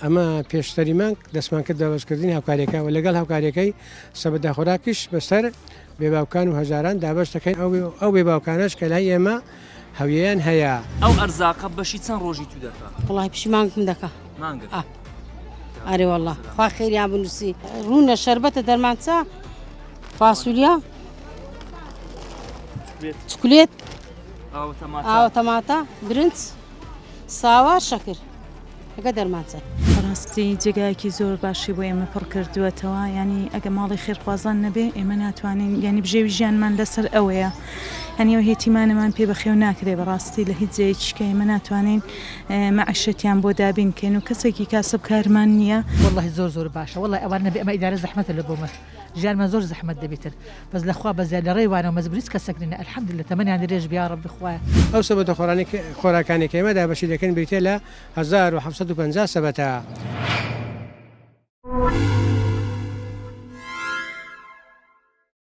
ئەمە پێش سەری مانگ دەستمان کرد دابەشکردنی هاوکاریەکە و لەگەڵ هاوکاریەکەی سەبەتە خۆراکیش بەسەر بێباوکان و هەژاران دابەش دەکەین ئەو بێباوکانەش کە لای ئێمە هەویەیان هەیە. ئەو ئەرزاقە بەشی چەند ڕۆژی تو دەکا؟ وەڵاهی پشی مانگم دەکا. مانگت؟ ئا ئەرێ وەڵا خوا خێریان بنووسی ڕوونە شەربەتە دەرمانچە فاسولیا چکلێت ئاوە تەماتە برنج ساوار شەکر لەگە دەرمانچە. بەڕاستی جێگایەکی زۆر باشی بۆ ئێمە پڕ کردووەتەوە یانی ئەگە ماڵی خێرخوازان نەبێ ئێمە ناتوانین یانی بژێوی ژیانمان لەسەر ئەوەیە هەنی ئەو هێتیمانەمان پێ بەخێو ناکرێ بەڕاستی لە هیچ جێیەکیش کە ئێمە ناتوانین مەعیشەتیان بۆ دابین کەین و کەسێکی کاسبکارمان نییە. وەڵاهی زۆر زۆر باشە وەڵای ئەوان نەبێ ئەمە ئیدارە زەحمەتە لە بۆمە ژیانمان زۆر زەحمەت دەبیتن بەس لە خوا بەزیاد لە ڕێی وانەوە مەجبور هیچ کەسەک نینە الحمدللە تەمەنیان درێژ بی یاڕەبی خوایە. ئەو سەبەتە خۆرانەی خۆراکانەی کە ئێمە دابەشی دەکەین بریتیە لە 1750 سەبەتە.